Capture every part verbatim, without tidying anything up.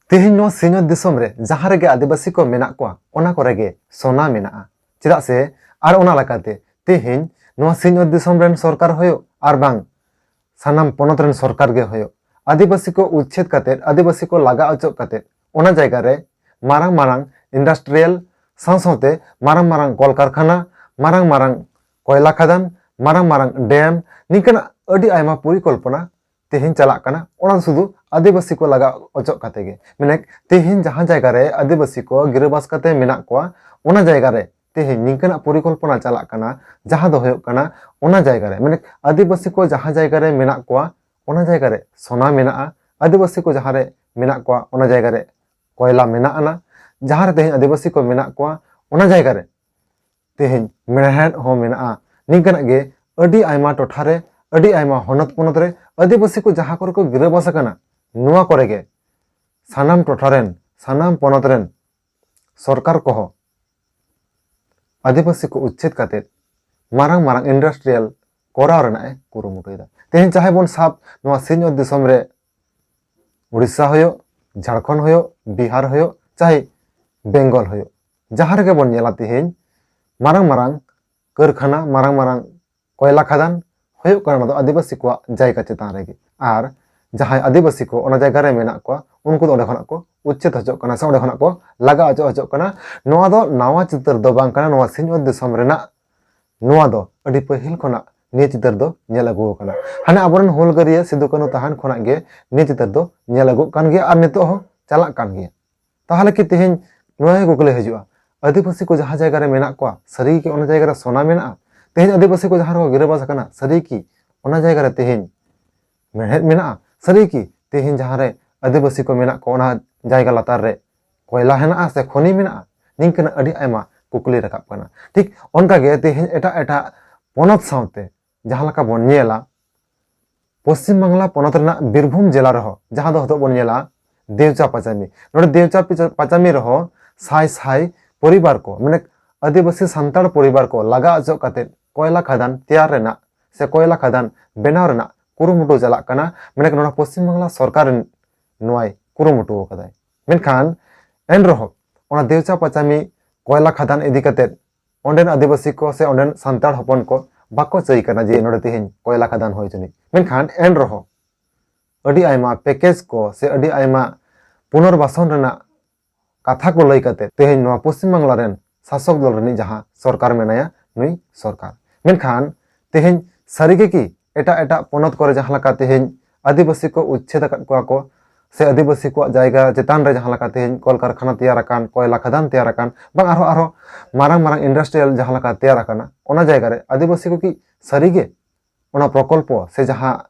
ᱛᱮᱦᱮᱧ ᱱᱚᱣᱟ ᱥᱤᱧᱚᱛ ᱫᱤᱥᱚᱢ ᱨᱮ ᱡᱟᱦᱟᱸ ᱨᱮᱜᱮ ᱟᱹᱫᱤᱵᱟᱹᱥᱤ ᱠᱚ ᱢᱮᱱᱟᱜ ᱠᱚᱣᱟ, ᱚᱱᱟ ᱠᱚᱨᱮ ᱜᱮ ᱥᱚᱱᱟ ᱢᱮᱱᱟᱜᱼᱟ᱾ ᱪᱮᱫᱟᱜ ᱥᱮ, ᱟᱨ ᱚᱱᱟ ᱞᱮᱠᱟᱛᱮ ᱛᱮᱦᱮᱧ ᱱᱚᱣᱟ ᱥᱤᱧᱚᱛ ᱫᱤᱥᱚᱢ ᱨᱮᱱ ᱥᱚᱨᱠᱟᱨ ᱦᱩᱭᱩᱜ ᱟᱨ ᱵᱟᱝ ᱥᱟᱱᱟᱢ ᱯᱚᱱᱚᱛ ᱨᱮᱱ ᱥᱚᱨᱠᱟᱨ ᱜᱮ ᱦᱩᱭᱩᱜ, ᱟᱹᱫᱤᱵᱟᱹᱥᱤ ᱠᱚ ᱩᱪᱪᱷᱮᱫ ᱠᱟᱛᱮᱫ, ᱟᱹᱫᱤᱵᱟᱹᱥᱤ ᱠᱚ ᱞᱟᱜᱟ ᱚᱪᱚᱜ ᱠᱟᱛᱮᱫ, ᱚᱱᱟ ᱡᱟᱭᱜᱟ ᱨᱮ ᱢᱟᱨᱟᱝ ᱢᱟᱨᱟᱝ industrial ᱥᱟᱶ ᱥᱟᱶᱛᱮ ᱢᱟᱨᱟᱝ ᱢᱟᱨᱟᱝ ᱠᱚᱞᱠᱟᱨᱠᱷᱟᱱᱟ, ᱢᱟᱨᱟᱝ ᱢᱟᱨᱟᱝ ᱠᱚᱭᱞᱟ ᱠᱷᱟᱫᱟᱱ, ᱢᱟᱨᱟᱝ ᱢᱟᱨᱟᱝ dam, ᱱᱤᱝᱠᱟᱱᱟᱜ ᱟᱹᱰᱤ ᱟᱭᱢᱟ ᱯᱚᱨᱤᱠᱚᱞᱯᱚᱱᱟ ᱛᱮᱦᱮᱧ ᱪᱟᱞᱟᱜ ᱠᱟᱱᱟ᱾ ᱚᱱᱟ ᱫᱚ ᱥᱩᱫᱷᱩ ᱟᱹᱫᱤᱵᱟᱹᱥᱤ ᱠᱚ ᱞᱟᱜᱟ ᱚᱪᱚᱜ ᱠᱟᱛᱮ ᱜᱮ᱾ ᱢᱮᱱᱮᱠ ᱛᱮᱦᱮᱧ ᱡᱟᱦᱟᱸ ᱡᱟᱭᱜᱟ ᱨᱮ ᱟᱹᱫᱤᱵᱟᱹᱥᱤ ᱠᱚ ᱜᱤᱨᱟᱹᱵᱟᱥ ᱠᱟᱛᱮ ᱢᱮᱱᱟᱜ ᱠᱚᱣᱟ, ᱚᱱᱟ ᱡᱟᱭᱜᱟ ᱨᱮ ᱛᱮᱦᱮᱧ ᱱᱤᱝᱠᱟᱱᱟᱜ ᱯᱚᱨᱤᱠᱚᱞᱯᱚᱱᱟ ᱪᱟᱞᱟᱜ ᱠᱟᱱᱟ, ᱡᱟᱦᱟᱸ ᱫᱚ ᱦᱩᱭᱩᱜ ᱠᱟᱱᱟ, ᱚᱱᱟ ᱡᱟᱭᱜᱟ ᱨᱮ, ᱢᱮᱱᱮᱠ ᱟᱹᱫᱤᱵᱟᱹᱥᱤ ᱠᱚ ᱡᱟᱦᱟᱸ ᱡᱟᱭᱜᱟ ᱨᱮ ᱢᱮᱱᱟᱜ ᱠᱚᱣᱟ, ᱚᱱᱟ ᱡᱟᱭᱜᱟ ᱨᱮ ᱥᱚᱱᱟ ᱢᱮᱱᱟᱜᱼᱟ᱾ ᱟᱹᱫᱤᱵᱟᱹᱥᱤ ᱠᱚ ᱡᱟᱦᱟᱸ ᱨᱮ ᱢᱮᱱᱟᱜ ᱠᱚᱣᱟ, ᱚᱱᱟ ᱡᱟᱭᱜᱟ ᱨᱮ ᱠᱚᱭᱞᱟ ᱢᱮᱱᱟᱜ ᱟᱱᱟ᱾ ᱡᱟᱦᱟᱸ ᱨᱮ ᱛᱮᱦᱮᱧ ᱟᱹᱫᱤᱵᱟᱹᱥᱤ ᱠᱚ ᱢᱮᱱᱟᱜ ᱠᱚᱣᱟ, ᱚᱱᱟ ᱡᱟᱭᱜᱟ ᱨᱮ ᱛᱮᱦᱮᱧ ᱢᱮᱬᱦᱮᱫ ᱦᱚᱸ ᱢᱮᱱᱟᱜᱼᱟ᱾ ᱱᱤᱝᱠᱟᱱᱟᱜ ᱜᱮ ᱟᱹᱰᱤ ᱟᱭᱢᱟ ᱴᱚᱴᱷᱟ ᱨᱮ, ᱟᱹᱰᱤ ᱟᱭᱢᱟ ᱦᱚᱱᱚᱛ ᱯᱚᱱᱚᱛ ᱨᱮ ᱟᱹᱫᱤᱵᱟᱹᱥᱤ ᱠᱚ ᱡᱟᱦᱟᱸ ᱠᱚᱨᱮ ᱠᱚ ᱜᱤᱨᱟᱹᱵᱟᱥ ᱟᱠᱟᱱᱟ, ᱱᱚᱣᱟ ᱠᱚᱨᱮ ᱜᱮ ᱥᱟᱱᱟᱢ ᱴᱚᱴᱷᱟ ᱨᱮᱱ, ᱥᱟᱱᱟᱢ ᱯᱚᱱᱚᱛ ᱨᱮᱱ ᱥᱚᱨᱠᱟᱨ ᱠᱚᱦᱚᱸ ᱟᱹᱫᱤᱵᱟᱹᱥᱤ ᱠᱚ ᱩᱪᱪᱷᱮᱫ ᱠᱟᱛᱮᱫ ᱢᱟᱨᱟᱝ ᱢᱟᱨᱟᱝ industrial ᱠᱚᱨᱟᱣ ᱨᱮᱱᱟᱜ ᱮ ᱠᱩᱨᱩᱢᱩᱴᱩᱭᱮᱫᱟ᱾ ᱛᱮᱦᱮᱧ ᱪᱟᱦᱮ ᱵᱚᱱ ᱥᱟᱵ, ᱱᱚᱣᱟ ᱥᱤᱧᱚᱛ ᱫᱤᱥᱚᱢ ᱨᱮ ᱩᱲᱤᱥᱥᱟ ᱦᱩᱭᱩᱜ, ᱡᱷᱟᱲᱠᱷᱚᱸᱰ ᱦᱩᱭᱩᱜ, ᱵᱤᱦᱟᱨ ᱦᱩᱭᱩᱜ, ᱪᱟᱦᱮ ᱵᱮᱝᱜᱚᱞ ᱦᱩᱭᱩᱜ, ᱡᱟᱦᱟᱸ ᱨᱮᱜᱮ ᱵᱚᱱ ᱧᱮᱞᱟ, ᱛᱮᱦᱮᱧ ᱢᱟᱨᱟᱝ ᱢᱟᱨᱟᱝ ᱠᱟᱹᱨᱠᱷᱟᱱᱟ, ᱢᱟᱨᱟᱝ ᱢᱟᱨᱟᱝ ᱠᱚᱭᱞᱟ ᱠᱷᱟᱫᱟᱱ ᱦᱩᱭᱩᱜ ᱠᱟᱱᱟ, ᱚᱱᱟ ᱫᱚ ᱟᱹᱫᱤᱵᱟᱹᱥᱤ ᱠᱚᱣᱟᱜ ᱡᱟᱭᱜᱟ ᱪᱮᱛᱟᱱ ᱨᱮᱜᱮ᱾ ᱟᱨ ᱡᱟᱦᱟᱸᱭ ᱟᱹᱫᱤᱵᱟᱹᱥᱤ ᱠᱚ ᱚᱱᱟ ᱡᱟᱭᱜᱟ ᱨᱮ ᱢᱮᱱᱟᱜ ᱠᱚᱣᱟ, ᱩᱱᱠᱩ ᱫᱚ ᱚᱸᱰᱮ ᱠᱷᱚᱱᱟᱜ ᱠᱚ ᱩᱪᱪᱷᱮᱫ ᱦᱚᱪᱚᱜ ᱠᱟᱱᱟ ᱥᱮ ᱚᱸᱰᱮ ᱠᱷᱚᱱᱟᱜ ᱠᱚ ᱞᱟᱜᱟ ᱚᱪᱚᱜ ᱦᱚᱪᱚᱜ ᱠᱟᱱᱟ᱾ ᱱᱚᱣᱟ ᱫᱚ ᱱᱟᱣᱟ ᱪᱤᱛᱟᱹᱨ ᱫᱚ ᱵᱟᱝ ᱠᱟᱱᱟ᱾ ᱱᱚᱣᱟ ᱥᱤᱧᱚᱛ ᱫᱤᱥᱚᱢ ᱨᱮᱱᱟᱜ ᱱᱚᱣᱟ ᱫᱚ ᱟᱹᱰᱤ ᱯᱟᱹᱦᱤᱞ ᱠᱷᱚᱱᱟᱜ ᱱᱤᱭᱟᱹ ᱪᱤᱛᱟᱹᱨ ᱫᱚ ᱧᱮᱞ ᱟᱹᱜᱩ ᱟᱠᱟᱱᱟ᱾ ᱦᱟᱱᱮ ᱟᱵᱚᱨᱮᱱ ᱦᱩᱞᱜᱟᱹᱨᱤᱭᱟᱹ ᱥᱤᱫᱩ ᱠᱟᱹᱱᱦᱩ ᱛᱟᱦᱮᱱ ᱠᱷᱚᱱᱟᱜ ᱜᱮ ᱱᱤᱭᱟᱹ ᱪᱤᱛᱟᱹᱨ ᱫᱚ ᱧᱮᱞ ᱟᱹᱜᱩᱜ ᱠᱟᱱ ᱜᱮᱭᱟ ᱟᱨ ᱱᱤᱛᱚᱜ ᱦᱚᱸ ᱪᱟᱞᱟᱜ ᱠᱟᱱ ᱜᱮᱭᱟ᱾ ᱛᱟᱦᱚᱞᱮ ᱠᱤ ᱛᱮᱦᱮᱧ ᱱᱚᱣᱟ ᱜᱮ ᱠᱩᱠᱞᱤ ᱦᱤᱡᱩᱜᱼᱟ, ᱟᱹᱫᱤᱵᱟᱹᱥᱤ ᱠᱚ ᱡᱟᱦᱟᱸ ᱡᱟᱭᱜᱟ ᱨᱮ ᱢᱮᱱᱟᱜ ᱠᱚᱣᱟ, ᱥᱟᱹᱨᱤ ᱜᱮ ᱚᱱᱟ ᱡᱟᱭᱜᱟ ᱨᱮ ᱥᱚᱱᱟ ᱢᱮᱱᱟᱜᱼᱟ? ᱛᱮᱦᱮᱧ ᱟᱹᱫᱤᱵᱟᱹᱥᱤ ᱠᱚ ᱡᱟᱦᱟᱸ ᱨᱮᱠᱚ ᱜᱤᱨᱟᱹᱵᱟᱥ ᱟᱠᱟᱱᱟ, ᱥᱟᱹᱨᱤ ᱜᱮ ᱚᱱᱟ ᱡᱟᱭᱜᱟ ᱨᱮ ᱛᱮᱦᱮᱧ ᱢᱮᱲᱦᱮᱫ ᱢᱮᱱᱟᱜᱼᱟ? ᱥᱟᱹᱨᱤ ᱜᱮ ᱛᱮᱦᱮᱧ ᱡᱟᱦᱟᱸ ᱨᱮ ᱟᱹᱫᱤᱵᱟᱹᱥᱤ ᱠᱚ ᱢᱮᱱᱟᱜ ᱠᱚᱣᱟ, ᱚᱱᱟ ᱡᱟᱭᱜᱟ ᱞᱟᱛᱟᱨ ᱨᱮ ᱠᱚᱭᱞᱟ ᱦᱮᱱᱟᱜᱼᱟ ᱥᱮ ᱠᱷᱚᱱᱤ ᱢᱮᱱᱟᱜᱼᱟ? ᱱᱤᱝᱠᱟᱹᱱᱟᱜ ᱟᱹᱰᱤ ᱟᱭᱢᱟ ᱠᱩᱠᱞᱤ ᱨᱟᱠᱟᱵ ᱠᱟᱱᱟ᱾ ᱴᱷᱤᱠ ᱚᱱᱠᱟ ᱜᱮ ᱛᱮᱦᱮᱧ ᱮᱴᱟᱜ ᱮᱴᱟᱜ ᱯᱚᱱᱚᱛ ᱥᱟᱶᱛᱮ ᱡᱟᱦᱟᱸ ᱞᱮᱠᱟ ᱵᱚᱱ ᱧᱮᱞᱟ, ᱯᱚᱥᱪᱤᱢ ᱵᱟᱝᱞᱟ ᱯᱚᱱᱚᱛ ᱨᱮᱱᱟᱜ ᱵᱤᱨᱵᱷᱩᱢ ᱡᱮᱞᱟ ᱨᱮᱦᱚᱸ, ᱡᱟᱦᱟᱸ ᱫᱚ ᱱᱤᱛᱚᱜ ᱵᱚᱱ ᱧᱮᱞᱟ ᱫᱮᱣᱪᱟ ᱯᱟᱪᱟᱢᱤ, ᱱᱚᱰᱮ ᱫᱮᱣᱪᱟ ᱯᱤᱪᱟ-, ᱯᱟᱪᱟᱢᱤ ᱨᱮᱦᱚᱸ ᱥᱟᱭ ᱥᱟᱭ ᱯᱚᱨᱤᱵᱟᱨ ᱠᱚ, ᱢᱟᱱᱮ ᱟᱹᱫᱤᱵᱟᱹᱥᱤ ᱥᱟᱱᱛᱟᱲ ᱯᱚᱨᱤᱵᱟᱨ ᱠᱚ ᱞᱟᱜᱟ ᱚᱪᱚᱜ ᱠᱟᱛᱮ ᱠᱚᱭᱞᱟ ᱠᱷᱟᱫᱟᱱ ᱛᱮᱭᱟᱨ ᱨᱮᱱᱟᱜ ᱥᱮ ᱠᱚᱭᱞᱟ ᱠᱷᱟᱫᱟᱱ ᱵᱮᱱᱟᱣ ᱨᱮᱱᱟᱜ ᱠᱩᱨᱩᱢᱩᱴᱩ ᱪᱟᱞᱟᱜ ᱠᱟᱱᱟ᱾ ᱢᱮᱱᱮᱠ ᱱᱚᱰᱮ ᱯᱚᱥᱪᱤᱢ ᱵᱟᱝᱞᱟ ᱥᱚᱨᱠᱟᱨ ᱨᱮᱱ ᱱᱚᱣᱟᱭ ᱠᱩᱨᱩᱢᱩᱴᱩ ᱟᱠᱟᱫᱟᱭ᱾ ᱢᱮᱱᱠᱷᱟᱱ ᱮᱱ ᱨᱮᱦᱚᱸ ᱚᱱᱟ ᱫᱮᱣᱪᱟ ᱯᱟᱪᱟᱢᱤ ᱠᱚᱭᱞᱟ ᱠᱷᱟᱫᱟᱱ ᱤᱫᱤ ᱠᱟᱛᱮ ᱚᱸᱰᱮᱱ ᱟᱹᱫᱤᱵᱟᱹᱥᱤ ᱠᱚ ᱥᱮ ᱚᱸᱰᱮᱱ ᱥᱟᱱᱛᱟᱲ ᱦᱚᱯᱚᱱ ᱠᱚ ᱵᱟᱠᱚ ᱪᱟᱹᱭ ᱠᱟᱱᱟ ᱡᱮ ᱱᱚᱰᱮ ᱛᱮᱦᱮᱧ ᱠᱚᱭᱞᱟ ᱠᱷᱟᱫᱟᱱ ᱦᱩᱭ ᱦᱚᱪᱚᱱᱤᱡ᱾ ᱢᱮᱱᱠᱷᱟᱱ ᱮᱱ ᱨᱮᱦᱚᱸ ᱟᱹᱰᱤ ᱟᱭᱢᱟ ᱯᱮᱠᱮᱡᱽ ᱠᱚ ᱥᱮ ᱟᱹᱰᱤ ᱟᱭᱢᱟ ᱯᱩᱱᱚᱨᱵᱟᱥᱚᱱ ᱨᱮᱱᱟᱜ ᱠᱟᱛᱷᱟ ᱠᱚ ᱞᱟᱹᱭ ᱠᱟᱛᱮ ᱛᱮᱦᱮᱧ ᱱᱚᱣᱟ ᱯᱚᱥᱪᱤᱢ ᱵᱟᱝᱞᱟ ᱨᱮᱱ ᱥᱟᱥᱚᱠ ᱫᱚᱞ ᱨᱤᱱᱤᱡ ᱡᱟᱦᱟᱸ ᱥᱚᱨᱠᱟᱨ ᱢᱮᱱᱟᱭᱟ, ᱱᱩᱭ ᱥᱚᱨᱠᱟᱨ᱾ ᱢᱮᱱᱠᱷᱟᱱ ᱛᱮᱦᱮᱧ ᱥᱟᱹᱨᱤᱜᱮ ᱠᱤ ᱮᱴᱟᱜ ᱮᱴᱟᱜ ᱯᱚᱱᱚᱛ ᱠᱚᱨᱮ ᱡᱟᱦᱟᱸ ᱞᱮᱠᱟ ᱛᱮᱦᱮᱧ ᱟᱹᱫᱤᱵᱟᱹᱥᱤ ᱠᱚ ᱩᱪᱪᱷᱮᱫ ᱟᱠᱟᱫ ᱠᱚᱣᱟ ᱠᱚ ᱥᱮ ᱟᱹᱫᱤᱵᱟᱹᱥᱤ ᱠᱚᱣᱟᱜ ᱡᱟᱭᱜᱟ ᱪᱮᱛᱟᱱ ᱨᱮ ᱡᱟᱦᱟᱸ ᱞᱮᱠᱟ ᱛᱮᱦᱮᱧ ᱠᱚᱞᱠᱟᱨᱠᱷᱟᱱᱟ ᱛᱮᱭᱟᱨ ᱟᱠᱟᱱ, ᱠᱚᱭᱞᱟ ᱠᱷᱟᱫᱟᱱ ᱛᱮᱭᱟᱨ ᱟᱠᱟᱱ, ᱵᱟᱝ ᱟᱨᱦᱚᱸ ᱟᱨᱦᱚᱸ ᱢᱟᱨᱟᱝ ᱢᱟᱨᱟᱝ ᱤᱱᱰᱟᱥᱴᱨᱤᱭᱟᱞ ᱡᱟᱦᱟᱸ ᱞᱮᱠᱟ ᱛᱮᱭᱟᱨ ᱟᱠᱟᱱᱟ, ᱚᱱᱟ ᱡᱟᱭᱜᱟ ᱨᱮ ᱟᱹᱫᱤᱵᱟᱹᱥᱤ ᱠᱚ ᱠᱤ ᱥᱟᱹᱨᱤᱜᱮ ᱚᱱᱟ ᱯᱨᱚᱠᱚᱞᱯᱚ ᱥᱮ ᱡᱟᱦᱟᱸ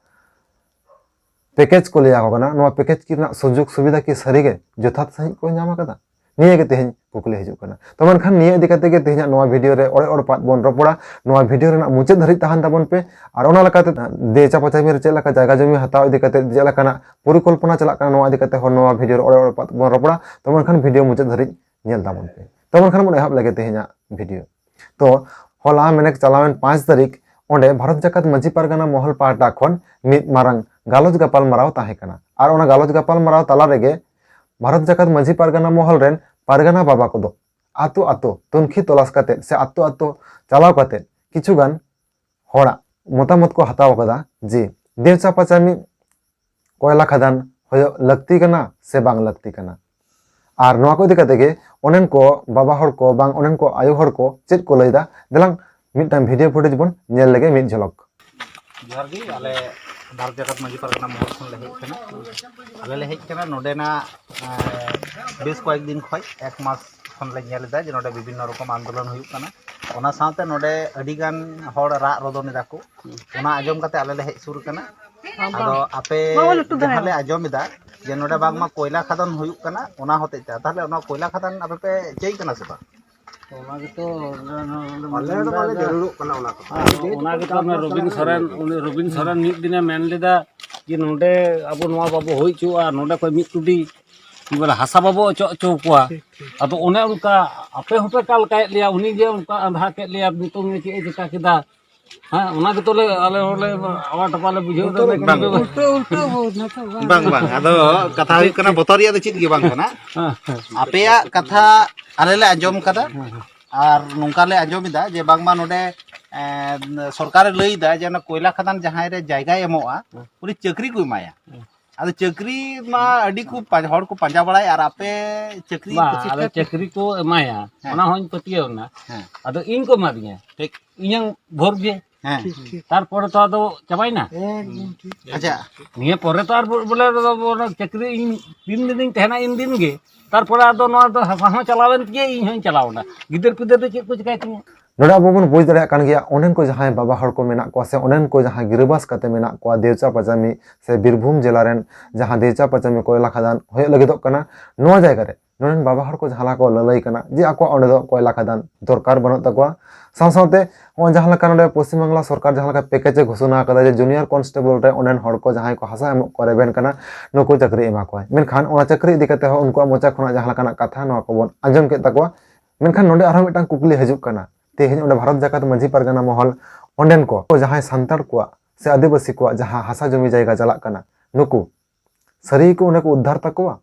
ᱯᱮᱠᱮᱡᱽ ᱠᱚ ᱞᱟᱹᱭ ᱟᱠᱚ ᱠᱟᱱᱟ, ᱱᱚᱣᱟ ᱯᱮᱠᱮᱡᱽ ᱠᱤ ᱨᱮᱱᱟᱜ ᱥᱩᱡᱳᱜᱽ ᱥᱩᱵᱤᱫᱷᱟ ᱠᱤ ᱥᱟᱹᱨᱤᱜᱮ ᱡᱚᱛᱷᱟᱛ ᱥᱟᱺᱦᱤᱡ ᱠᱚ ᱧᱟᱢ ᱟᱠᱟᱫᱟ? ᱱᱤᱭᱟᱹ ᱜᱮ ᱛᱮᱦᱮᱧ ᱠᱩᱠᱞᱤ ᱦᱤᱡᱩᱜ ᱠᱟᱱᱟ᱾ ᱛᱚ ᱢᱮᱱᱠᱷᱟᱱ ᱱᱤᱭᱟᱹ ᱤᱫᱤ ᱠᱟᱛᱮ ᱜᱮ ᱛᱮᱦᱮᱧᱟᱜ ᱱᱚᱣᱟ ᱵᱷᱤᱰᱤᱭᱳ ᱨᱮ ᱚᱲᱮ ᱚᱲᱯᱟᱛ ᱵᱚᱱ ᱨᱚᱯᱚᱲᱟ᱾ ᱱᱚᱣᱟ ᱵᱷᱤᱰᱤᱭᱳ ᱨᱮᱱᱟᱜ ᱢᱩᱪᱟᱹᱫ ᱫᱷᱟᱹᱨᱤᱡ ᱛᱟᱦᱮᱱ ᱛᱟᱵᱚᱱ ᱯᱮ᱾ ᱟᱨ ᱚᱱᱟ ᱞᱮᱠᱟᱛᱮ ᱫᱮᱣᱪᱟ ᱯᱟᱪᱟᱢᱤ ᱨᱮ ᱪᱮᱫ ᱞᱮᱠᱟ ᱡᱟᱭᱜᱟ ᱡᱚᱢᱤ ᱦᱟᱛᱟᱣ ᱤᱫᱤ ᱠᱟᱛᱮ ᱪᱮᱫ ᱞᱮᱠᱟᱱᱟᱜ ᱯᱚᱨᱤᱠᱚᱞᱯᱚᱱᱟ ᱪᱟᱞᱟᱜ ᱠᱟᱱᱟ, ᱱᱚᱣᱟ ᱤᱫᱤ ᱠᱟᱛᱮ ᱦᱚᱸ ᱱᱚᱣᱟ ᱵᱷᱤᱰᱤᱭᱳ ᱨᱮ ᱚᱲᱮ ᱚᱲᱯᱟᱛ ᱵᱚᱱ ᱨᱚᱯᱚᱲᱟ᱾ ᱛᱚ ᱢᱮᱱᱠᱷᱟᱱ ᱵᱷᱤᱰᱤᱭᱳ ᱢᱩᱪᱟᱹᱫ ᱫᱷᱟᱹᱨᱤᱡ ᱧᱮᱞ ᱛᱟᱵᱚᱱ ᱯᱮ᱾ ᱛᱚ ᱢᱮᱱᱠᱷᱟᱱ ᱵᱚᱱ ᱮᱦᱚᱵ ᱞᱮᱜᱮ ᱛᱮᱦᱮᱧᱟᱜ ᱵᱷᱤᱰᱤᱭᱳ᱾ ᱛᱚ ᱦᱚᱞᱟ ᱢᱮᱱᱮᱠ ᱪᱟᱞᱟᱣᱮᱱ ᱯᱟᱸᱪ ᱛᱟᱹᱨᱤᱠᱷ ᱚᱸᱰᱮ ᱵᱷᱟᱨᱚᱛ ᱡᱟᱠᱟᱛ ᱢᱟᱹᱡᱷᱤ ᱯᱟᱨᱜᱟᱱᱟ ᱢᱚᱦᱚᱞ ᱯᱟᱦᱴᱟ ᱠᱷᱚᱱ ᱢᱤᱫ ᱢᱟᱨᱟᱝ ᱜᱟᱞᱚᱪ ᱜᱟᱯᱟᱞ ᱢᱟᱨᱟᱣ ᱛᱟᱦᱮᱸ ᱠᱟᱱᱟ᱾ ᱟᱨ ᱚᱱᱟ ᱜᱟᱞᱚᱪ ᱜᱟᱯᱟᱞ ᱢᱟᱨᱟᱣ ᱛᱟᱞᱟ ᱨᱮᱜᱮ ᱵᱷᱟᱨᱚᱛ ᱡᱟᱠᱟᱛ ᱢᱟᱹᱡᱷᱤ ᱯᱟᱨᱜᱟᱱᱟ ᱢᱚᱦᱚᱞ ᱨᱮᱱ ᱯᱟᱨᱜᱟᱱᱟ ᱵᱟᱵᱟ ᱠᱚᱫᱚ ᱟᱛᱳ ᱟᱛᱳ ᱛᱩᱱᱠᱷᱤ ᱛᱚᱞᱟᱥ ᱠᱟᱛᱮ ᱥᱮ ᱟᱛᱳ ᱟᱛᱳ ᱪᱟᱞᱟᱣ ᱠᱟᱛᱮ ᱠᱤᱪᱷᱩ ᱜᱟᱱ ᱦᱚᱲᱟᱜ ᱢᱚᱛᱟᱢᱚᱛ ᱠᱚ ᱦᱟᱛᱟᱣ ᱟᱠᱟᱫᱟ ᱡᱮ ᱫᱮᱣᱪᱟ ᱯᱟᱪᱟᱢᱤ ᱠᱚᱭᱞᱟ ᱠᱷᱟᱫᱟᱱ ᱦᱩᱭᱩᱜ ᱞᱟᱹᱠᱛᱤ ᱠᱟᱱᱟ ᱥᱮ ᱵᱟᱝ ᱞᱟᱹᱠᱛᱤ ᱠᱟᱱᱟ᱾ ᱟᱨ ᱱᱚᱣᱟ ᱠᱚ ᱤᱫᱤ ᱠᱟᱛᱮ ᱜᱮ ᱚᱱᱮᱱ ᱠᱚ ᱵᱟᱵᱟ ᱦᱚᱲ ᱠᱚ ᱵᱟᱝ ᱚᱱᱮᱱ ᱠᱚ ᱟᱭᱳ ᱦᱚᱲ ᱠᱚ ᱪᱮᱫ ᱠᱚ ᱞᱟᱹᱭᱫᱟ, ᱫᱮᱞᱟᱝ ᱢᱤᱫᱴᱟᱝ ᱵᱷᱤᱰᱤᱭᱳ ᱯᱷᱩᱴᱮᱡᱽ ᱵᱚᱱ ᱧᱮᱞ ᱞᱮᱜᱮ ᱢᱤᱫ ᱡᱷᱚᱞᱚᱠ᱾ ᱡᱚᱦᱟᱨ ᱜᱮ, ᱟᱞᱮ ᱵᱷᱟᱨᱚᱛ ᱡᱟᱠᱟᱛ ᱢᱟᱹᱡᱷᱤ ᱯᱟᱨᱜᱟᱱᱟ ᱢᱚᱦᱚᱞ ᱠᱷᱚᱱ ᱞᱮ ᱦᱮᱡ ᱠᱟᱱᱟ᱾ ᱟᱞᱮ ᱞᱮ ᱦᱮᱡ ᱠᱟᱱᱟ ᱱᱚᱰᱮᱱᱟᱜ, ᱮᱸ, ᱵᱮᱥ ᱠᱚᱭᱮᱠ ᱫᱤᱱ ᱠᱷᱚᱱ, ᱮᱠ ᱢᱟᱥ ᱠᱷᱚᱱ ᱞᱮ ᱧᱮᱞ ᱮᱫᱟ ᱡᱮ ᱱᱚᱰᱮ ᱵᱤᱵᱷᱤᱱᱱᱚ ᱨᱚᱠᱚᱢ ᱟᱱᱫᱳᱞᱚᱱ ᱦᱩᱭᱩᱜ ᱠᱟᱱᱟ᱾ ᱚᱱᱟ ᱥᱟᱶᱛᱮ ᱱᱚᱰᱮ ᱟᱹᱰᱤ ᱜᱟᱱ ᱦᱚᱲ ᱨᱟᱜ ᱨᱚᱫᱚᱱ ᱮᱫᱟ ᱠᱚ, ᱚᱱᱟ ᱟᱸᱡᱚᱢ ᱠᱟᱛᱮ ᱟᱞᱮ ᱞᱮ ᱦᱮᱡ ᱥᱩᱨ ᱠᱟᱱᱟ᱾ ᱟᱫᱚ ᱟᱯᱮ ᱡᱟᱦᱟᱸ ᱞᱮ ᱟᱸᱡᱚᱢ ᱮᱫᱟ ᱡᱮ ᱱᱚᱰᱮ ᱵᱟᱝᱢᱟ ᱠᱚᱭᱞᱟ ᱠᱷᱟᱫᱟᱱ ᱦᱩᱭᱩᱜ ᱠᱟᱱᱟ, ᱚᱱᱟ ᱦᱚᱛᱮᱡ ᱛᱮ, ᱛᱟᱦᱚᱞᱮ ᱚᱱᱟ ᱠᱚᱭᱞᱟ ᱠᱷᱟᱫᱟᱱ ᱟᱯᱮ ᱯᱮ ᱪᱟᱹᱭ ᱠᱟᱱᱟ ᱥᱮ ᱵᱟᱝ? ᱚᱱᱟ ᱜᱮᱛᱚ ᱟᱞᱮ ᱫᱚ ᱵᱟᱞᱮ ᱡᱟᱹᱨᱩᱲᱚᱜ ᱠᱟᱱᱟ ᱚᱱᱟ ᱠᱚᱫᱚ᱾ ᱚᱱᱟ ᱜᱮᱛᱚ ᱚᱱᱟ ᱨᱚᱵᱤᱱ ᱥᱚᱨᱮᱱ, ᱩᱱᱤ ᱨᱚᱵᱤᱱ ᱥᱚᱨᱮᱱ ᱢᱤᱫ ᱫᱤᱱᱮ ᱢᱮᱱ ᱞᱮᱫᱟ ᱡᱮ ᱱᱚᱰᱮ ᱟᱵᱚ ᱱᱚᱣᱟ ᱵᱟᱵᱚ ᱦᱩᱭ ᱦᱚᱪᱚᱣᱟᱜᱼᱟ, ᱱᱚᱰᱮ ᱠᱷᱚᱱ ᱢᱤᱫ ᱴᱩᱰᱤ ᱵᱚᱞᱮ ᱦᱟᱥᱟ ᱵᱟᱵᱚ ᱚᱪᱚᱜ ᱦᱚᱪᱚ ᱠᱚᱣᱟ᱾ ᱴᱷᱤᱠ, ᱴᱷᱤᱠ᱾ ᱟᱫᱚ ᱚᱱᱮ ᱚᱱᱠᱟ ᱟᱯᱮ ᱦᱚᱸᱯᱮ ᱠᱟᱞ ᱠᱟᱭᱮᱫ ᱞᱮᱭᱟ, ᱩᱱᱤ ᱡᱮ ᱚᱱᱠᱟ ᱟᱸᱫᱷᱟ ᱠᱮᱫ ᱞᱮᱭᱟ, ᱱᱤᱛᱚᱝ ᱮ ᱪᱮᱫ ᱮ ᱪᱤᱠᱟ ᱠᱮᱫᱟ, ᱦᱮᱸ, ᱚᱱᱟ ᱜᱮᱛᱚ ᱞᱮ, ᱟᱞᱮ ᱦᱚᱸᱞᱮ ᱟᱣᱟ ᱴᱟᱯᱟ ᱞᱮ ᱵᱩᱡᱷᱟᱹᱣ ᱮᱫᱟ, ᱵᱟᱝ᱾ ᱩᱞᱴᱟᱹ, ᱩᱞᱴᱟᱹ ᱵᱚᱦᱩᱛ ᱱᱤᱛᱚᱜ ᱵᱟᱝ᱾ ᱵᱟᱝ, ᱵᱟᱝ, ᱟᱫᱚ ᱠᱟᱛᱷᱟ ᱦᱩᱭᱩᱜ ᱠᱟᱱᱟ, ᱵᱚᱛᱚᱨ ᱨᱮᱭᱟᱜ ᱫᱚ ᱪᱮᱫ ᱜᱮ ᱵᱟᱝ ᱠᱟᱱᱟ᱾ ᱦᱮᱸ, ᱦᱮᱸ᱾ ᱟᱯᱮᱭᱟᱜ ᱠᱟᱛᱷᱟ ᱟᱞᱮ ᱞᱮ ᱟᱸᱡᱚᱢ ᱠᱟᱫᱟ, ᱦᱮᱸ, ᱦᱮᱸ᱾ ᱟᱨ ᱱᱚᱝᱠᱟ ᱞᱮ ᱟᱸᱡᱚᱢ ᱮᱫᱟ ᱡᱮ ᱵᱟᱝᱢᱟ ᱱᱚᱰᱮ, ᱮᱸ, ᱥᱚᱨᱠᱟᱨᱮ ᱞᱟᱹᱭ ᱮᱫᱟ ᱡᱮ ᱚᱱᱟ ᱠᱚᱭᱞᱟ ᱠᱷᱟᱫᱟᱱ ᱡᱟᱦᱟᱸᱭ ᱨᱮ ᱡᱟᱭᱜᱟᱭ ᱮᱢᱚᱜᱼᱟ, ᱦᱮᱸ᱾ ᱩᱱᱤ ᱪᱟᱹᱠᱨᱤ ᱠᱚ ᱮᱢᱟᱭᱟ᱾ ᱦᱮᱸ᱾ ᱟᱫᱚ ᱪᱟᱹᱠᱨᱤ ᱢᱟ ᱟᱹᱰᱤ ᱠᱚ ᱯᱟᱸ-, ᱦᱚᱲ ᱠᱚ ᱯᱟᱸᱡᱟ ᱵᱟᱲᱟᱭᱟ, ᱟᱨ ᱟᱯᱮ ᱪᱟᱹᱠᱨᱤ ᱵᱟᱝ, ᱯᱮ ᱟᱞᱮ ᱪᱮᱥᱴᱟ ᱪᱟᱹᱠᱨᱤ ᱠᱚ ᱮᱢᱟᱭᱟ, ᱦᱮᱸ᱾ ᱚᱱᱟ ᱦᱚᱸᱧ ᱯᱟᱹᱛᱭᱟᱹᱣ ᱮᱱᱟ᱾ ᱦᱮᱸ᱾ ᱟᱫᱚ ᱤᱧ ᱠᱚ ᱮᱢᱟ ᱫᱤᱧᱟ᱾ ᱴᱷᱤᱠ᱾ ᱤᱧᱟᱹᱝ ᱵᱷᱳᱨ ᱜᱮ᱾ ᱦᱮᱸ᱾ ᱴᱷᱤᱠ, ᱴᱷᱤᱠ᱾ ᱛᱟᱨᱯᱚᱨᱮ ᱛᱚ ᱟᱫᱚ ᱪᱟᱵᱟᱭᱮᱱᱟ᱾ ᱮᱠᱫᱚᱢ ᱴᱷᱤᱠ᱾ ᱟᱪᱪᱷᱟ᱾ ᱱᱤᱭᱟᱹ ᱯᱚᱨᱮ ᱛᱚ ᱟᱨ ᱵᱚ-, ᱵᱚᱞᱮ ᱫᱚ ᱵᱚ-, ᱪᱟᱹᱠᱨᱤ ᱤᱧ ᱛᱤᱱ ᱫᱤᱱᱤᱧ ᱛᱟᱦᱮᱱᱟ, ᱤᱱ ᱫᱤᱱ ᱜᱮ᱾ ᱛᱟᱨᱯᱚᱨᱮ ᱟᱫᱚ ᱱᱚᱣᱟ ᱫᱚ ᱦᱟᱥᱟ ᱦᱚᱸ ᱪᱟᱞᱟᱣᱮᱱ ᱛᱤᱧᱟᱹ, ᱤᱧ ᱦᱚᱸᱧ ᱪᱟᱞᱟᱣ ᱮᱱᱟ᱾ ᱜᱤᱫᱟᱹᱨ ᱯᱤᱫᱟᱹᱨ ᱫᱚ ᱪᱮᱫ ᱠᱚ ᱪᱤᱠᱟᱹᱭ ᱛᱤᱧᱟᱹ? ᱱᱚᱰᱮ ᱟᱵᱚ ᱵᱚᱱ ᱵᱩᱡᱽ ᱫᱟᱲᱮᱭᱟᱜ ᱠᱟᱱ ᱜᱮᱭᱟ, ᱚᱸᱰᱮᱱ ᱠᱚ ᱡᱟᱦᱟᱸᱭ ᱵᱟᱵᱟ ᱦᱚᱲ ᱠᱚ ᱢᱮᱱᱟᱜ ᱠᱚᱣᱟ ᱥᱮ ᱚᱸᱰᱮᱱ ᱠᱚ ᱡᱟᱦᱟᱸᱭ ᱜᱤᱨᱟᱹᱵᱟᱥ ᱠᱟᱛᱮ ᱢᱮᱱᱟᱜ ᱠᱚᱣᱟ ᱫᱮᱣᱪᱟ ᱯᱟᱪᱟᱢᱤ ᱥᱮ ᱵᱤᱨᱵᱷᱩᱢ ᱡᱮᱞᱟ ᱨᱮᱱ ᱡᱟᱦᱟᱸ ᱫᱮᱣᱪᱟ ᱯᱟᱪᱟᱢᱤ ᱠᱚᱭᱞᱟ ᱠᱷᱟᱫᱟᱱ ᱦᱩᱭᱩᱜ ᱞᱟᱹᱜᱤᱫᱚᱜ ᱠᱟᱱᱟ, ᱱᱚᱣᱟ ᱡᱟᱭᱜᱟ ᱨᱮ ᱱᱚᱰᱮᱱ ᱵᱟᱵᱟ ᱦᱚᱲ ᱠᱚ ᱡᱟᱦᱟᱸ ᱞᱮᱠᱟ ᱠᱚ ᱞᱟᱹᱞᱟᱹᱭ ᱠᱟᱱᱟ ᱡᱮ ᱟᱠᱚᱣᱟᱜ ᱚᱸᱰᱮ ᱫᱚ ᱠᱚᱭᱞᱟ ᱠᱷᱟᱫᱟᱱ ᱫᱚᱨᱠᱟᱨ ᱵᱟᱹᱱᱩᱜ ᱛᱟᱠᱚᱣᱟ᱾ ᱥᱟᱶ ᱥᱟᱶᱛᱮ ᱱᱚᱜᱼᱚᱭ ᱡᱟᱦᱟᱸ ᱞᱮᱠᱟ ᱱᱚᱰᱮ ᱯᱚᱥᱪᱤᱢ ᱵᱟᱝᱞᱟ ᱥᱚᱨᱠᱟᱨ ᱡᱟᱦᱟᱸ ᱞᱮᱠᱟ ᱯᱮᱠᱮᱡᱽ ᱮ ᱜᱷᱳᱥᱚᱱᱟ ᱟᱠᱟᱫᱟ ᱡᱮ ᱡᱩᱱᱤᱭᱟᱨ ᱠᱚᱱᱥᱴᱮᱵᱚᱞ ᱨᱮ ᱚᱸᱰᱮᱱ ᱦᱚᱲ ᱠᱚ ᱡᱟᱦᱟᱸᱭ ᱠᱚ ᱦᱟᱥᱟ ᱮᱢᱚᱜ ᱠᱚ ᱨᱮᱵᱮᱱ ᱠᱟᱱᱟ, ᱱᱩᱠᱩ ᱪᱟᱹᱠᱨᱤ ᱮᱢᱟ ᱠᱚᱣᱟᱭ᱾ ᱢᱮᱱᱠᱷᱟᱱ ᱚᱱᱟ ᱪᱟᱹᱠᱨᱤ ᱤᱫᱤ ᱠᱟᱛᱮ ᱦᱚᱸ ᱩᱱᱠᱩᱣᱟᱜ ᱢᱚᱪᱟ ᱠᱷᱚᱱᱟᱜ ᱡᱟᱦᱟᱸ ᱞᱮᱠᱟᱱᱟᱜ ᱠᱟᱛᱷᱟ ᱱᱚᱣᱟ ᱠᱚᱵᱚᱱ ᱟᱸᱡᱚᱢ ᱠᱮᱫ ᱛᱟᱠᱚᱣᱟ᱾ ᱢᱮᱱᱠᱷᱟᱱ ᱱᱚᱰᱮ ᱟᱨᱦᱚᱸ ᱢᱤᱫᱴᱟᱝ ᱠᱩᱠᱞᱤ ᱦᱤᱡᱩᱜ ᱠᱟᱱᱟ, ᱛᱮᱦᱮᱧ ᱚᱸᱰᱮ ᱵᱷᱟᱨᱚᱛ ᱡᱟᱠᱟᱛ ᱢᱟᱹᱡᱷᱤ ᱯᱟᱨᱜᱟᱱᱟ ᱢᱚᱦᱚᱞ ᱚᱸᱰᱮᱱ ᱠᱚ ᱡᱟᱦᱟᱸᱭ ᱥᱟᱱᱛᱟᱲ ᱠᱚᱣᱟᱜ ᱥᱮ ᱟᱹᱫᱤᱵᱟᱹᱥᱤ ᱠᱚᱣᱟᱜ ᱡᱟᱦᱟᱸ ᱦᱟᱥᱟ ᱡᱚᱢᱤ ᱡᱟᱭᱜᱟ ᱪᱟᱞᱟᱜ ᱠᱟᱱᱟ, ᱱᱩᱠᱩ ᱥᱟᱹᱨᱤ ᱜᱮᱠᱚ ᱚᱸᱰᱮ ᱠᱚ ᱩᱫᱽᱫᱷᱟᱨ ᱛᱟᱠᱚᱣᱟ?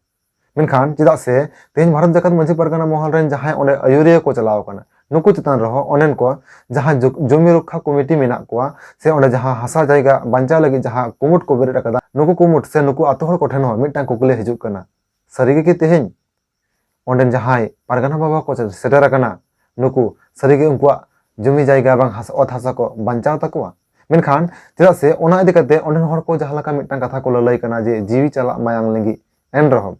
ᱢᱮᱱᱠᱷᱟᱱ ᱪᱮᱫᱟᱜ ᱥᱮ ᱛᱮᱦᱮᱧ ᱵᱷᱟᱨᱚᱛ ᱡᱟᱠᱟᱛ ᱢᱟᱹᱡᱷᱤ ᱯᱟᱨᱜᱟᱱᱟ ᱢᱚᱦᱚᱞ ᱨᱮᱱ ᱡᱟᱦᱟᱸᱭ ᱚᱸᱰᱮ ᱟᱹᱭᱩᱨᱤᱭᱟᱹ ᱠᱚ ᱪᱟᱞᱟᱣ ᱠᱟᱱᱟ, ᱱᱩᱠᱩ ᱪᱮᱛᱟᱱ ᱨᱮᱦᱚᱸ ᱚᱸᱰᱮᱱ ᱠᱚ ᱡᱟᱦᱟᱸ ᱡᱩ-, ᱡᱚᱢᱤ ᱨᱚᱠᱠᱷᱟ ᱠᱚᱢᱤᱴᱤ ᱢᱮᱱᱟᱜ ᱠᱚᱣᱟ ᱥᱮ ᱚᱸᱰᱮ ᱡᱟᱦᱟᱸ ᱦᱟᱥᱟ ᱡᱟᱭᱜᱟ ᱵᱟᱧᱪᱟᱣ ᱞᱟᱹᱜᱤᱫ ᱡᱟᱦᱟᱸ ᱠᱩᱢᱩᱴ ᱠᱚ ᱵᱮᱨᱮᱫ ᱟᱠᱟᱫᱟ, ᱱᱩᱠᱩ ᱠᱩᱢᱩᱴ ᱥᱮ ᱱᱩᱠᱩ ᱟᱛᱳ ᱦᱚᱲ ᱠᱚᱴᱷᱮᱱ ᱦᱚᱸ ᱢᱤᱫᱴᱟᱝ ᱠᱩᱠᱞᱤ ᱦᱤᱡᱩᱜ ᱠᱟᱱᱟ, ᱥᱟᱹᱨᱤ ᱜᱮ ᱠᱤ ᱛᱮᱦᱮᱧ ᱚᱸᱰᱮᱱ ᱡᱟᱦᱟᱸᱭ ᱯᱟᱨᱜᱟᱱᱟ ᱵᱟᱵᱟ ᱠᱚ ᱥᱮᱴᱮᱨ ᱟᱠᱟᱱᱟ, ᱱᱩᱠᱩ ᱥᱟᱹᱨᱤᱜᱮ ᱩᱱᱠᱩᱣᱟᱜ ᱡᱩᱢᱤ ᱡᱟᱭᱜᱟ ᱵᱟᱝ ᱦᱟᱥᱟ, ᱚᱛ ᱦᱟᱥᱟ ᱠᱚ ᱵᱟᱧᱪᱟᱣ ᱛᱟᱠᱚᱣᱟ? ᱢᱮᱱᱠᱷᱟᱱ ᱪᱮᱫᱟᱜ ᱥᱮ ᱚᱱᱟ ᱤᱫᱤ ᱠᱟᱛᱮ ᱚᱸᱰᱮᱱ ᱦᱚᱲ ᱠᱚ ᱡᱟᱦᱟᱸ ᱞᱮᱠᱟ ᱢᱤᱫᱴᱟᱝ ᱠᱟᱛᱷᱟ ᱠᱚ ᱞᱟᱹᱞᱟᱹᱭ ᱠᱟᱱᱟ ᱡᱮ ᱡᱤᱣᱤ ᱪᱟᱞᱟᱜ ᱢᱟᱭᱟᱝ ᱞᱤᱸᱜᱤ, ᱮᱱ ᱨᱮᱦᱚᱸ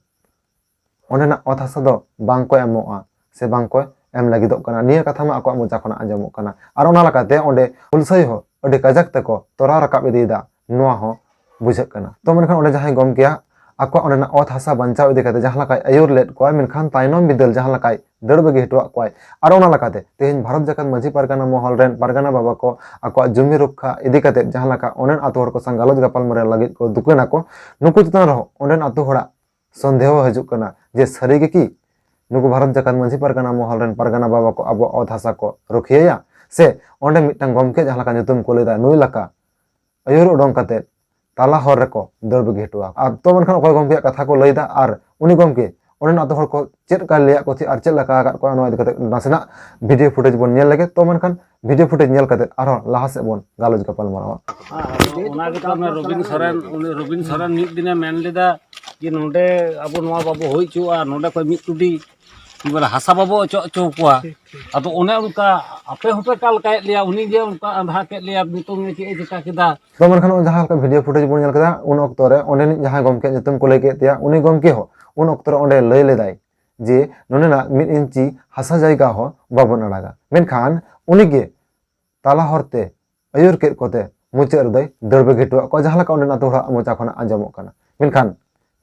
ᱚᱸᱰᱮᱱᱟᱜ ᱚᱛ ᱦᱟᱥᱟ ᱫᱚ ᱵᱟᱝ ᱠᱚ ᱮᱢᱚᱜᱼᱟ ᱥᱮ ᱵᱟᱝ ᱠᱚ ᱮᱢ ᱞᱟᱹᱜᱤᱫᱚᱜ ᱠᱟᱱᱟ, ᱱᱤᱭᱟᱹ ᱠᱟᱛᱷᱟ ᱢᱟ ᱟᱠᱚᱣᱟᱜ ᱢᱚᱪᱟ ᱠᱷᱚᱱᱟᱜ ᱟᱸᱡᱚᱢᱚᱜ ᱠᱟᱱᱟ᱾ ᱟᱨ ᱚᱱᱟ ᱞᱮᱠᱟᱛᱮ ᱚᱸᱰᱮ ᱦᱩᱞᱥᱟᱹᱭ ᱦᱚᱸ ᱟᱹᱰᱤ ᱠᱟᱡᱟᱠ ᱛᱮᱠᱚ ᱛᱚᱨᱟᱣ ᱨᱟᱠᱟᱵ ᱤᱫᱤᱭᱮᱫᱟ, ᱱᱚᱣᱟ ᱦᱚᱸ ᱵᱩᱡᱷᱟᱹᱜ ᱠᱟᱱᱟ᱾ ᱛᱚ ᱢᱮᱱᱠᱷᱟᱱ ᱚᱸᱰᱮ ᱡᱟᱦᱟᱸᱭ ᱜᱚᱢᱠᱮᱭᱟᱜ ᱟᱠᱚᱣᱟᱜ ᱚᱸᱰᱮᱱᱟᱜ ᱚᱛ ᱦᱟᱥᱟ ᱵᱟᱧᱪᱟᱣ ᱤᱫᱤ ᱠᱟᱛᱮ ᱡᱟᱦᱟᱸ ᱞᱮᱠᱟᱭ ᱟᱹᱭᱩᱨ ᱞᱮᱫ ᱠᱚᱣᱟ, ᱢᱮᱱᱠᱷᱟᱱ ᱛᱟᱭᱱᱚᱢ ᱵᱤᱫᱟᱹᱞ ᱡᱟᱦᱟᱸ ᱞᱮᱠᱟᱭ ᱫᱟᱹᱲ ᱵᱟᱹᱜᱤ ᱦᱚᱴᱚᱣᱟᱜ ᱠᱚᱣᱟᱭ, ᱟᱨ ᱚᱱᱟ ᱞᱮᱠᱟᱛᱮ ᱛᱮᱦᱮᱧ ᱵᱷᱟᱨᱚᱛ ᱡᱟᱠᱟᱛ ᱢᱟᱹᱡᱷᱤ ᱯᱟᱨᱜᱟᱱᱟ ᱢᱚᱦᱚᱞ ᱨᱮᱱ ᱯᱟᱨᱜᱟᱱᱟ ᱵᱟᱵᱟ ᱠᱚ ᱟᱠᱚᱣᱟᱜ ᱡᱩᱢᱤ ᱨᱚᱠᱠᱷᱟ ᱤᱫᱤ ᱠᱟᱛᱮ ᱡᱟᱦᱟᱸ ᱞᱮᱠᱟ ᱚᱸᱰᱮᱱ ᱟᱛᱳ ᱦᱚᱲ ᱠᱚ ᱥᱟᱶ ᱜᱟᱞᱚᱪ ᱜᱟᱯᱟᱞᱢᱟᱨᱟᱣ ᱞᱟᱹᱜᱤᱫ ᱠᱚ ᱫᱩᱠᱟᱹᱱ ᱟᱠᱚ, ᱱᱩᱠᱩ ᱪᱮᱛᱟᱱ ᱨᱮᱦᱚᱸ ᱚᱸᱰᱮᱱ ᱟᱛᱳ ᱦᱚᱲᱟᱜ ᱥᱚᱱᱫᱮᱦᱚ ᱦᱤᱡᱩᱜ ᱠᱟᱱᱟ ᱡᱮ ᱥᱟᱹᱨᱤ ᱜᱮ ᱠᱤ ᱱᱩᱠᱩ ᱵᱷᱟᱨᱚᱛ ᱡᱟᱠᱟᱛ ᱢᱟᱹᱡᱷᱤ ᱯᱟᱨᱜᱟᱱᱟ ᱢᱚᱦᱚᱞ ᱨᱮᱱ ᱯᱟᱨᱜᱟᱱᱟ ᱵᱟᱵᱟ ᱠᱚ ᱟᱵᱚᱣᱟᱜ ᱚᱛ ᱦᱟᱥᱟ ᱠᱚ ᱨᱩᱠᱷᱤᱭᱟᱹᱭᱟ, ᱥᱮ ᱚᱸᱰᱮ ᱢᱤᱫᱴᱟᱝ ᱜᱚᱢᱠᱮ ᱡᱟᱦᱟᱸ ᱞᱮᱠᱟ ᱧᱩᱛᱩᱢ ᱠᱚ ᱞᱟᱹᱭᱫᱟ, ᱱᱩᱭ ᱞᱮᱠᱟ ᱟᱹᱭᱩᱨ ᱩᱰᱩᱝ ᱠᱟᱛᱮ ᱛᱟᱞᱟ ᱦᱚᱨ ᱨᱮᱠᱚ ᱫᱟᱹᱲ ᱵᱟᱹᱜᱤ ᱦᱚᱴᱚᱣᱟ᱾ ᱟᱨ ᱛᱚ ᱢᱮᱱᱠᱷᱟᱱ ᱚᱠᱚᱭ ᱜᱚᱢᱠᱮᱭᱟᱜ ᱠᱟᱛᱷᱟ ᱠᱚ ᱞᱟᱹᱭᱫᱟ ᱟᱨ ᱩᱱᱤ ᱜᱚᱢᱠᱮ ᱚᱸᱰᱮᱱ ᱟᱛᱳ ᱦᱚᱲ ᱠᱚ ᱪᱮᱫ ᱞᱮᱠᱟᱭ ᱞᱟᱹᱭᱟᱫ ᱠᱚ ᱛᱟᱦᱮᱸᱫ ᱟᱨ ᱪᱮᱫ ᱞᱮᱠᱟ ᱟᱠᱟᱫ ᱠᱚᱣᱟ, ᱱᱚᱣᱟ ᱤᱫᱤ ᱠᱟᱛᱮ ᱱᱟᱥᱮᱱᱟᱜ ᱵᱷᱤᱰᱤᱭᱳ ᱯᱷᱩᱴᱮᱡᱽ ᱵᱚᱱ ᱧᱮᱞ ᱞᱮᱜᱮ᱾ ᱛᱚ ᱢᱮᱱᱠᱷᱟᱱ ᱵᱷᱤᱰᱤᱭᱳ ᱯᱷᱩᱴᱮᱡᱽ ᱧᱮᱞ ᱠᱟᱛᱮ ᱟᱨᱦᱚᱸ ᱞᱟᱦᱟ ᱥᱮᱫ ᱵᱚᱱ ᱜᱟᱞᱚᱪ ᱜᱟᱯᱟᱞ ᱢᱟᱨᱟᱣᱟ᱾ ᱚᱱᱟ ᱜᱮᱛᱚ ᱚᱱᱟ ᱨᱚᱵᱤᱱ ᱥᱚᱨᱮᱱ, ᱩᱱᱤ ᱨᱚᱵᱤᱱ ᱥᱚᱨᱮᱱ ᱢᱤᱫ ᱫᱤᱱᱮ ᱢᱮᱱ ᱞᱮᱫᱟ ᱡᱮ ᱱᱚᱰᱮ ᱟᱵᱚ ᱱᱚᱣᱟ ᱵᱟᱵᱚ ᱦᱩᱭ ᱦᱚᱪᱚᱣᱟᱜᱼᱟ, ᱱᱚᱰᱮ ᱠᱷᱚᱱ ᱢᱤᱫ ᱴᱩᱰᱤ ᱵᱚᱞᱮ ᱦᱟᱥᱟ ᱵᱟᱵᱚ ᱚᱪᱚᱜ ᱦᱚᱪᱚ ᱠᱚᱣᱟ᱾ ᱟᱫᱚ ᱚᱱᱮ ᱚᱱᱠᱟ ᱟᱯᱮ ᱦᱚᱸᱯᱮ ᱠᱟᱞ ᱠᱟᱭᱮᱫ ᱞᱮᱭᱟ, ᱩᱱᱤ ᱜᱮ ᱚᱱᱠᱟ ᱟᱸᱫᱷᱟ ᱠᱮᱫ ᱞᱮᱭᱟ, ᱱᱤᱛᱚᱝ ᱪᱮᱫ ᱮ ᱪᱤᱠᱟ ᱠᱮᱫᱟ᱾ ᱛᱚ ᱢᱮᱱᱠᱷᱟᱱ ᱡᱟᱦᱟᱸ ᱞᱮᱠᱟ ᱵᱷᱤᱰᱤᱭᱳ ᱯᱷᱩᱴᱮᱡᱽ ᱵᱚᱱ ᱧᱮᱞ ᱠᱮᱫᱟ, ᱩᱱ ᱚᱠᱛᱚ ᱨᱮ ᱚᱸᱰᱮᱱᱤᱡ ᱡᱟᱦᱟᱸᱭ ᱜᱚᱢᱠᱮ ᱧᱩᱛᱩᱢ ᱠᱚ ᱞᱟᱹᱭ ᱠᱮᱫ ᱛᱟᱭᱟ, ᱩᱱᱤ ᱜᱚᱢᱠᱮ ᱦᱚᱸ ᱩᱱ ᱚᱠᱛᱚ ᱨᱮ ᱚᱸᱰᱮ ᱞᱟᱹᱭ ᱞᱮᱫᱟᱭ ᱡᱮ ᱱᱚᱸᱰᱮᱱᱟᱜ ᱢᱤᱫ ᱤᱧᱪᱤ ᱦᱟᱥᱟ ᱡᱟᱭᱜᱟ ᱦᱚᱸ ᱵᱟᱵᱚᱱ ᱟᱲᱟᱜᱟ᱾ ᱢᱮᱱᱠᱷᱟᱱ ᱩᱱᱤᱜᱮ ᱛᱟᱞᱟ ᱦᱚᱨᱛᱮ ᱟᱹᱭᱩᱨ ᱠᱮᱫ ᱠᱚᱛᱮ ᱢᱩᱪᱟᱹᱫ ᱨᱮᱫᱚᱭ ᱫᱟᱹᱲ ᱵᱟᱹᱜᱤ ᱦᱚᱴᱚᱣᱟᱜ ᱠᱚᱣᱟ, ᱡᱟᱦᱟᱸ ᱞᱮᱠᱟ ᱚᱸᱰᱮᱱ ᱟᱹᱛᱩ ᱦᱚᱲᱟᱜ ᱢᱚᱪᱟ ᱠᱷᱚᱱᱟᱜ ᱟᱸᱡᱚᱢᱚᱜ ᱠᱟᱱᱟ᱾ ᱢᱮᱱᱠᱷᱟᱱ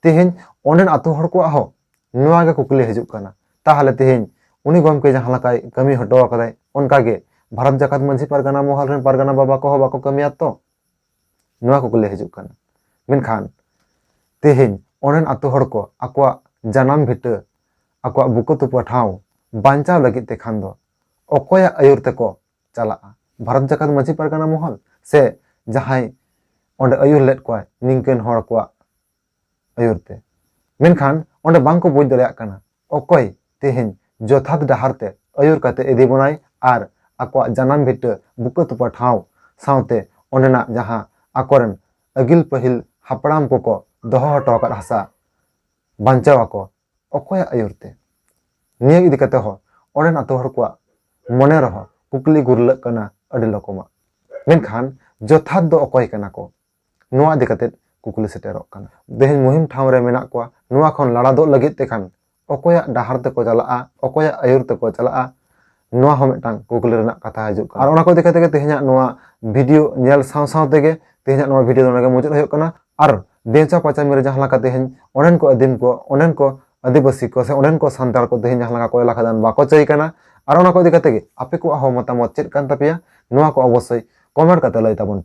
ᱛᱮᱦᱮᱧ ᱚᱸᱰᱮᱱ ᱟᱹᱛᱩ ᱦᱚᱲ ᱠᱚᱣᱟᱜ ᱦᱚᱸ ᱱᱚᱣᱟ ᱜᱮ ᱠᱩᱠᱞᱤ ᱦᱤᱡᱩᱜ ᱠᱟᱱᱟ, ᱛᱟᱦᱚᱞᱮ ᱛᱮᱦᱮᱧ ᱩᱱᱤ ᱜᱚᱢᱠᱮ ᱡᱟᱦᱟᱸ ᱞᱮᱠᱟᱭ ᱠᱟᱹᱢᱤ ᱦᱚᱴᱚ ᱟᱠᱟᱫᱟᱭ, ᱚᱱᱠᱟᱜᱮ ᱵᱷᱟᱨᱚᱛ ᱡᱟᱠᱟᱛ ᱢᱟᱹᱡᱷᱤ ᱯᱟᱨᱜᱟᱱᱟ ᱢᱚᱦᱚᱞ ᱨᱮᱱ ᱯᱟᱨᱜᱟᱱᱟ ᱵᱟᱵᱟ ᱠᱚᱦᱚᱸ ᱵᱟᱠᱚ ᱠᱟᱹᱢᱤᱭᱟ ᱛᱚ? ᱱᱚᱣᱟ ᱠᱩᱠᱞᱤ ᱦᱤᱡᱩᱜ ᱠᱟᱱᱟ᱾ ᱢᱮᱱᱠᱷᱟᱱ ᱛᱮᱦᱮᱧ ᱚᱸᱰᱮᱱ ᱟᱹᱛᱩ ᱦᱚᱲ ᱠᱚ ᱟᱠᱚᱣᱟᱜ ᱡᱟᱱᱟᱢ ᱵᱷᱤᱴᱟᱹ, ᱟᱠᱚᱣᱟᱜ ᱵᱩᱠᱟᱹ ᱛᱚᱯᱟ ᱴᱷᱟᱶ ᱵᱟᱧᱪᱟᱣ ᱞᱟᱹᱜᱤᱫ ᱛᱮᱠᱷᱟᱱ ᱫᱚ ᱚᱠᱚᱭᱟᱜ ᱟᱹᱭᱩᱨ ᱛᱮᱠᱚ ᱪᱟᱞᱟᱜᱼᱟ? ᱵᱷᱟᱨᱚᱛ ᱡᱟᱠᱟᱛ ᱢᱟᱹᱡᱷᱤ ᱯᱟᱨᱜᱟᱱᱟ ᱢᱚᱦᱚᱞ ᱥᱮ ᱡᱟᱦᱟᱸᱭ ᱚᱸᱰᱮ ᱟᱹᱭᱩᱨ ᱞᱮᱫ ᱠᱚᱣᱟᱭ ᱱᱤᱝᱠᱟᱹᱱ ᱦᱚᱲ ᱠᱚᱣᱟᱜ ᱟᱹᱭᱩᱨ ᱛᱮ? ᱢᱮᱱᱠᱷᱟᱱ ᱚᱸᱰᱮ ᱵᱟᱝ ᱠᱚ ᱵᱩᱡᱽ ᱫᱟᱲᱮᱭᱟᱜ ᱠᱟᱱᱟ ᱚᱠᱚᱭ ᱛᱮᱦᱮᱧ ᱡᱚᱛᱷᱟᱛ ᱰᱟᱦᱟᱨ ᱛᱮ ᱟᱹᱭᱩᱨ ᱠᱟᱛᱮ ᱤᱫᱤ ᱵᱚᱱᱟᱭ ᱟᱨ ᱟᱠᱚᱣᱟᱜ ᱡᱟᱱᱟᱢ ᱵᱷᱤᱴᱟᱹ ᱵᱩᱠᱟᱹ ᱛᱚᱯᱟ ᱴᱷᱟᱶ ᱥᱟᱶᱛᱮ ᱚᱸᱰᱮᱱᱟᱜ ᱡᱟᱦᱟᱸ ᱟᱠᱚᱨᱮᱱ ᱟᱹᱜᱤᱞ ᱯᱟᱹᱦᱤᱞ ᱦᱟᱯᱲᱟᱢ ᱠᱚᱠᱚ ᱫᱚᱦᱚ ᱦᱚᱴᱚ ᱟᱠᱟᱫ ᱦᱟᱥᱟ ᱵᱟᱧᱪᱟᱣ ᱟᱠᱚ ᱚᱠᱚᱭᱟᱜ ᱟᱹᱭᱩᱨ ᱛᱮ? ᱱᱤᱭᱟᱹ ᱤᱫᱤ ᱠᱟᱛᱮ ᱦᱚᱸ ᱚᱸᱰᱮᱱ ᱟᱹᱛᱩ ᱦᱚᱲ ᱠᱚᱣᱟᱜ ᱢᱚᱱᱮ ᱨᱮᱦᱚᱸ ᱠᱩᱠᱞᱤ ᱜᱩᱨᱞᱟᱹᱜ ᱠᱟᱱᱟ ᱟᱹᱰᱤ ᱨᱚᱠᱚᱢᱟᱜ᱾ ᱢᱮᱱᱠᱷᱟᱱ ᱡᱚᱛᱷᱟᱛ ᱫᱚ ᱚᱠᱚᱭ ᱠᱟᱱᱟ ᱠᱚ? ᱱᱚᱣᱟ ᱤᱫᱤ ᱠᱟᱛᱮ ᱠᱩᱠᱞᱤ ᱥᱮᱴᱮᱨᱚᱜ ᱠᱟᱱᱟ᱾ ᱛᱮᱦᱮᱧ ᱢᱩᱦᱤᱢ ᱴᱷᱟᱶ ᱨᱮ ᱢᱮᱱᱟᱜ ᱠᱚᱣᱟ, ᱱᱚᱣᱟ ᱠᱷᱚᱱ ᱞᱟᱲᱟᱫᱚᱜ ᱞᱟᱹᱜᱤᱫ ᱛᱮᱠᱷᱟᱱ ᱚᱠᱚᱭᱟᱜ ᱰᱟᱦᱟᱨ ᱛᱮᱠᱚ ᱪᱟᱞᱟᱜᱼᱟ, ᱚᱠᱚᱭᱟᱜ ᱟᱹᱭᱩᱨ ᱛᱮᱠᱚ ᱪᱟᱞᱟᱜᱼᱟ, ᱱᱚᱣᱟ ᱦᱚᱸ ᱢᱤᱫᱴᱟᱝ ᱠᱩᱠᱞᱤ ᱨᱮᱱᱟᱜ ᱠᱟᱛᱷᱟ ᱦᱤᱡᱩᱜ ᱠᱟᱱᱟ᱾ ᱟᱨ ᱚᱱᱟ ᱠᱚ ᱤᱫᱤ ᱠᱟᱛᱮ ᱜᱮ ᱛᱮᱦᱮᱧᱟᱜ ᱱᱚᱣᱟ ᱵᱷᱤᱰᱤᱭᱳ ᱧᱮᱞ ᱥᱟᱶ ᱥᱟᱶ ᱛᱮᱜᱮ ᱛᱮᱦᱮᱧᱟᱜ ᱱᱚᱣᱟ ᱵᱷᱤᱰᱤᱭᱳ ᱫᱚ ᱱᱚᱰᱮ ᱜᱮ ᱢᱩᱪᱟᱹᱫ ᱦᱩᱭᱩᱜ ᱠᱟᱱᱟ᱾ ᱟᱨ ᱫᱮᱣᱪᱟ ᱯᱟᱪᱟᱢᱤ ᱨᱮ ᱡᱟᱦᱟᱸ ᱞᱮᱠᱟ ᱛᱮᱦᱮᱧ ᱚᱸᱰᱮᱱ ᱠᱚ ᱟᱹᱫᱤᱢ ᱠᱚ, ᱚᱸᱰᱮᱱ ᱠᱚ ᱟᱹᱫᱤᱵᱟᱹᱥᱤ ᱠᱚ ᱥᱮ ᱚᱸᱰᱮᱱ ᱠᱚ ᱥᱟᱱᱛᱟᱲ ᱠᱚ ᱛᱮᱦᱮᱧ ᱡᱟᱦᱟᱸ ᱞᱮᱠᱟ ᱠᱚᱭᱞᱟ ᱠᱷᱟᱫᱟᱱ ᱵᱟᱠᱚ ᱪᱟᱹᱭ ᱠᱟᱱᱟ, ᱟᱨ ᱚᱱᱟ ᱠᱚ ᱤᱫᱤ ᱠᱟᱛᱮ ᱜᱮ ᱟᱯᱮ ᱠᱚᱣᱟᱜ ᱦᱚᱸ ᱢᱚᱛᱟᱢᱚᱛ ᱪᱮᱫ ᱠᱟᱱ ᱛᱟᱯᱮᱭᱟ, ᱱᱚᱣᱟ ᱠᱚ ᱚᱵᱚᱥᱥᱳᱭ ᱠᱚᱢᱮᱱᱴ ᱠᱟᱛᱮ ᱞᱟᱹᱭ ᱛᱟᱵᱚᱱ ᱯᱮ᱾